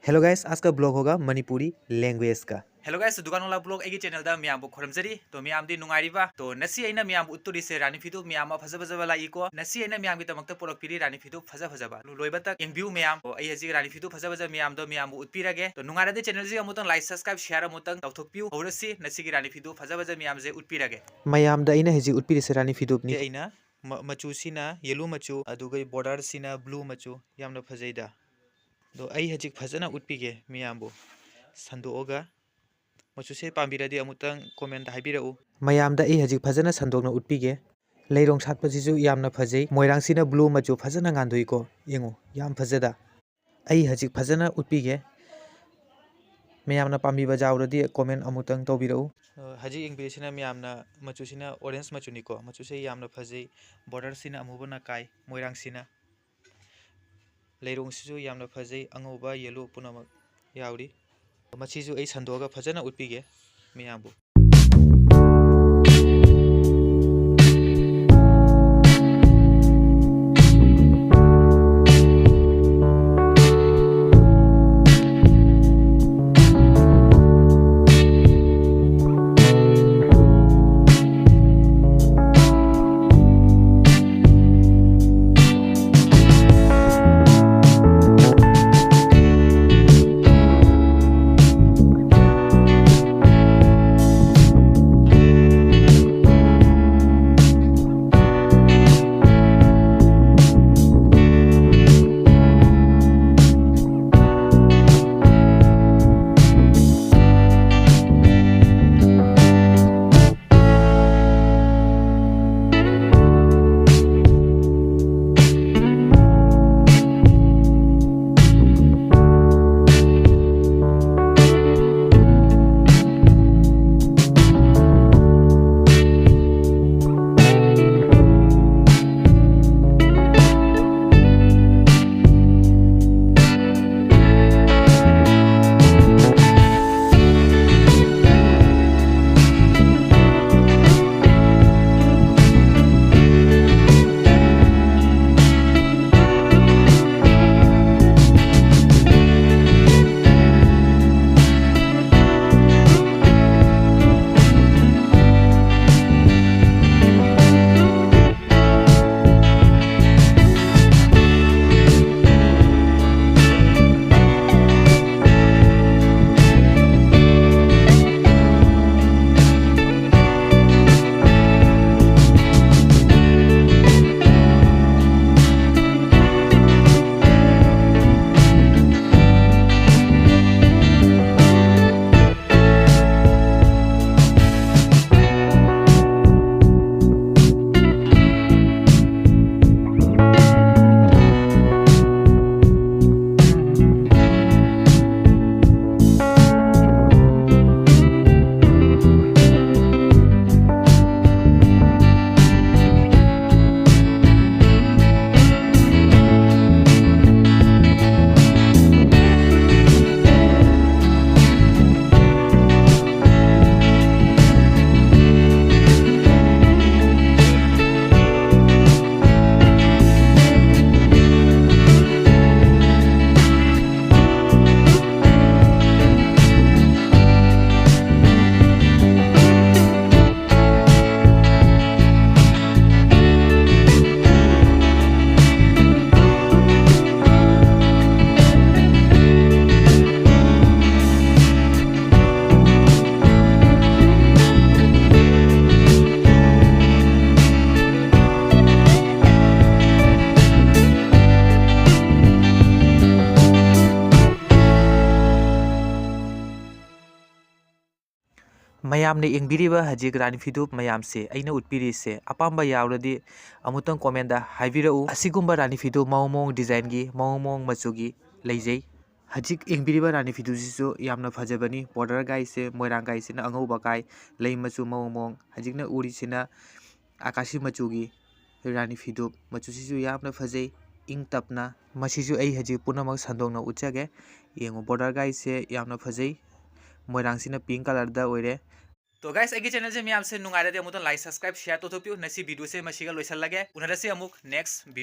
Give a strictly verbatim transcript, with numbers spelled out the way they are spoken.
Hello guys, आज का blog होगा मणिपुरी लैंग्वेज का। Hello guys, ꯗꯨꯀꯥꯟ ꯋꯥꯂꯥ ꯕ꯭ꯂꯣꯒ ꯑꯩꯒꯤ ꯆꯦꯅꯦꯜꯗ ꯃꯌꯥꯝꯕꯨ ꯈꯨꯔꯨꯝꯖꯔꯤ꯫ ꯇꯣ ꯃꯌꯥꯝꯗꯤ ꯅꯨꯡꯉꯥꯏꯔꯤꯕ? ꯇꯣ ꯉꯁꯤ ꯑꯩꯅ ꯃꯌꯥꯝꯕꯨ ꯎꯠꯇꯣꯔꯤꯁꯦ ꯔꯥꯅꯤ ꯐꯤꯗꯨ ꯃꯌꯥꯝ ꯑꯃ ꯐꯖ ꯐꯖꯕ ꯂꯥꯛꯏꯀꯣ꯫ ꯉꯁꯤ ꯑꯩꯅ ꯃꯌꯥꯝꯒꯤꯗꯃꯛꯇ ꯄꯨꯔꯛꯄꯤꯔꯤ ꯔꯥꯅꯤ ꯐꯤꯗꯨ ꯐꯖ ꯐꯖꯕ꯫ ꯂꯣꯏꯕ ꯇꯛ ꯌꯦꯡꯕꯤꯌꯨ ꯃꯌꯥꯝ꯫ ꯇꯣ ꯑꯩ ꯍꯧꯖꯤꯛ ꯔꯥꯅꯤ ꯐꯤꯗꯨ ꯐꯖ ꯐꯖꯕ ꯃꯌꯥꯝꯗꯣ ꯃꯌꯥꯝꯕꯨ ꯎꯠꯄꯤꯔꯒꯦ꯫ ꯇꯣ ꯅꯨꯡꯉꯥꯏꯔꯗꯤ ꯆꯦꯅꯦꯜꯁꯤꯒ ꯑꯃꯨꯛꯇꯪ ꯂꯥꯏꯛ, ꯁꯕꯁꯀ꯭ꯔꯥꯏꯕ, ꯁꯤꯌꯥꯔ ꯑꯃꯨꯛꯇꯪ ꯇꯧꯊꯣꯛꯄꯤꯌꯨ꯫ ꯍꯧꯔꯁꯤ ꯉꯁꯤꯒꯤ ꯔꯥꯅꯤ ꯐꯤꯗꯨ ꯐꯖ ꯐꯖꯕ ꯃꯌꯥꯝꯁꯦ ꯎꯠꯄꯤꯔꯒꯦ꯫ ꯃꯌꯥꯝꯗ ꯑꯩꯅ ꯍꯧꯖꯤꯛ ꯎꯠꯄꯤꯔꯤꯁꯦ ꯔꯥꯅꯤ ꯐꯤꯗꯨꯅꯤ꯫ ꯑꯩꯅ ꯃ-, ꯃꯆꯨꯁꯤꯅ ꯌꯦꯂꯣ ꯃꯆꯨ, ꯑꯗꯨꯒ ꯕꯣꯔꯗꯔꯁꯤꯅ ꯕ꯭ꯂꯨ ꯃꯆꯨ, ꯌꯥꯝꯅ ꯐꯖꯩꯗ꯫ ꯑꯗꯣ ꯑꯩ ꯍꯧꯖꯤꯛ ꯐꯖꯅ ꯎꯠꯄꯤꯒꯦ ꯃꯤꯌꯥꯝꯕꯨ ꯁꯟꯗꯣꯛꯑꯒ꯫ ꯃꯆꯨꯁꯦ ꯄꯥꯝꯕꯤꯔꯗꯤ ꯑꯃꯨꯛꯇꯪ ꯀꯣꯃꯦꯟꯇ ꯍꯥꯏꯕꯤꯔꯛꯎ꯫ ꯃꯌꯥꯝꯗ ꯑꯩ ꯍꯧꯖꯤꯛ ꯐꯖꯅ ꯁꯟꯗꯣꯛꯅ ꯎꯠꯄꯤꯒꯦ꯫ ꯂꯩꯔꯣꯡ ꯁꯥꯠꯄꯁꯤꯁꯨ ꯌꯥꯝꯅ ꯐꯖꯩ꯫ ꯃꯣꯏꯔꯥꯡꯁꯤꯅ ꯕ꯭ꯂꯨ ꯃꯆꯨ ꯐꯖꯅ ꯉꯥꯟꯗꯣꯛꯏꯀꯣ꯫ ꯌꯦꯡꯉꯨ, ꯌꯥꯝ ꯐꯖꯗ꯫ ꯑꯩ ꯍꯧꯖꯤꯛ ꯐꯖꯅ ꯎꯠꯄꯤꯒꯦ꯫ ꯃꯌꯥꯝꯅ ꯄꯥꯝꯕꯤꯕ ꯌꯥꯎꯔꯗꯤ ꯀꯣꯃꯦꯟ ꯑꯃꯨꯛꯇꯪ ꯇꯧꯕꯤꯔꯛꯎ꯫ ꯑ, ꯍꯧꯖꯤꯛ ꯌꯦꯡꯕꯤꯔꯤꯁꯤꯅ ꯃꯌꯥꯝꯅ, ꯃꯆꯨꯁꯤꯅ ꯑꯣꯔꯦꯟꯖ ꯃꯆꯨꯅꯤꯀꯣ꯫ ꯃꯆꯨꯁꯦ ꯌꯥꯝꯅ ꯐꯖꯩ꯫ ꯕꯣꯔꯗꯔꯁꯤꯅ ꯑꯃꯨꯕꯅ ꯀꯥꯏ, ꯃꯣꯏꯔꯥꯡꯁꯤꯅ꯫ ꯂꯩꯔꯣꯡꯁꯤꯁꯨ ꯌꯥꯝꯅ ꯐꯖꯩ, ꯑꯉꯧꯕ, ꯌꯦꯂꯣ ꯄꯨꯝꯅꯃꯛ ꯌꯥꯎꯔꯤ꯫ ꯃꯁꯤꯁꯨ ꯑꯩ ꯁꯟꯗꯣꯛꯑꯒ ꯐꯖꯅ ꯎꯠꯄꯤꯒꯦ ꯃꯌꯥꯝꯕꯨ꯫ ꯃꯌꯥꯝꯅ ꯌꯦꯡꯕꯤꯔꯤꯕ ꯍꯧꯖꯤꯛ ꯔꯥꯅꯤ ꯐꯤꯗꯨꯞ ꯃꯌꯥꯝꯁꯦ ꯑꯩꯅ ꯎꯠꯄꯤꯔꯤꯁꯦ ꯑꯄꯥꯝꯕ ꯌꯥꯎꯔꯗꯤ ꯑꯃꯨꯛꯇꯪ comment ꯗ ꯍꯥꯏꯕꯤꯔꯛꯎ꯫ ꯑꯁꯤꯒꯨꯝꯕ ꯔꯥꯅꯤ ꯐꯤꯗꯨꯞ ꯃꯑꯣꯡ ꯃꯑꯣꯡ design ꯒꯤ ꯃꯑꯣꯡ ꯃꯑꯣꯡ ꯃꯆꯨꯒꯤ ꯂꯩꯖꯩ꯫ ꯍꯧꯖꯤꯛ ꯌꯦꯡꯕꯤꯔꯤꯕ ꯔꯥꯅꯤ ꯐꯤꯗꯨꯞꯁꯤꯁꯨ ꯌꯥꯝꯅ ꯐꯖꯕꯅꯤ꯫ Border ꯒꯥꯏꯁꯦ, ꯃꯣꯏꯔꯥꯡ ꯒꯥꯏꯁꯤꯅ ꯑꯉꯧꯕ ꯀꯥꯏ, ꯂꯩ ꯃꯆꯨ ꯃꯑꯣꯡ ꯃꯑꯣꯡ꯫ ꯍꯧꯖꯤꯛꯅ ꯎꯔꯤꯁꯤꯅ ꯑꯀꯥꯁꯤ ꯃꯆꯨꯒꯤ ꯔꯥꯅꯤ ꯐꯤꯗꯨꯞ, ꯃꯆꯨꯁꯤꯁꯨ ꯌꯥꯝꯅ ꯐꯖꯩ, ꯏꯪ ꯇꯞꯅ꯫ ꯃꯁꯤꯁꯨ ꯑꯩ ꯍꯧꯖꯤꯛ ꯄꯨꯝꯅꯃꯛ ꯁꯟꯗꯣꯛꯅ ꯎꯠꯆꯒꯦ꯫ ꯌꯦꯡꯉꯨ, border ꯒꯥꯏꯁꯦ ꯌꯥꯝꯅ ꯐꯖꯩ꯫ ꯃꯣꯏꯔꯥꯡꯁꯤꯅ pink colour ꯗ ꯑꯣꯏꯔꯦ꯫ ꯇꯣ guys, ꯑꯩꯒꯤ channel ꯁꯦ ꯃꯌꯥꯝꯁꯦ ꯅꯨꯡꯉꯥꯏꯔꯗꯤ ꯑꯃꯨꯛꯇꯪ like, subscribe, share ꯇꯧꯊꯣꯛꯄꯤꯌꯨ꯫ ꯉꯁꯤ video ꯁꯦ ꯃꯁꯤꯒ ꯂꯣꯏꯁꯜꯂꯒꯦ꯫ ꯎꯅꯔꯁꯤ ꯑꯃꯨꯛ next video꯫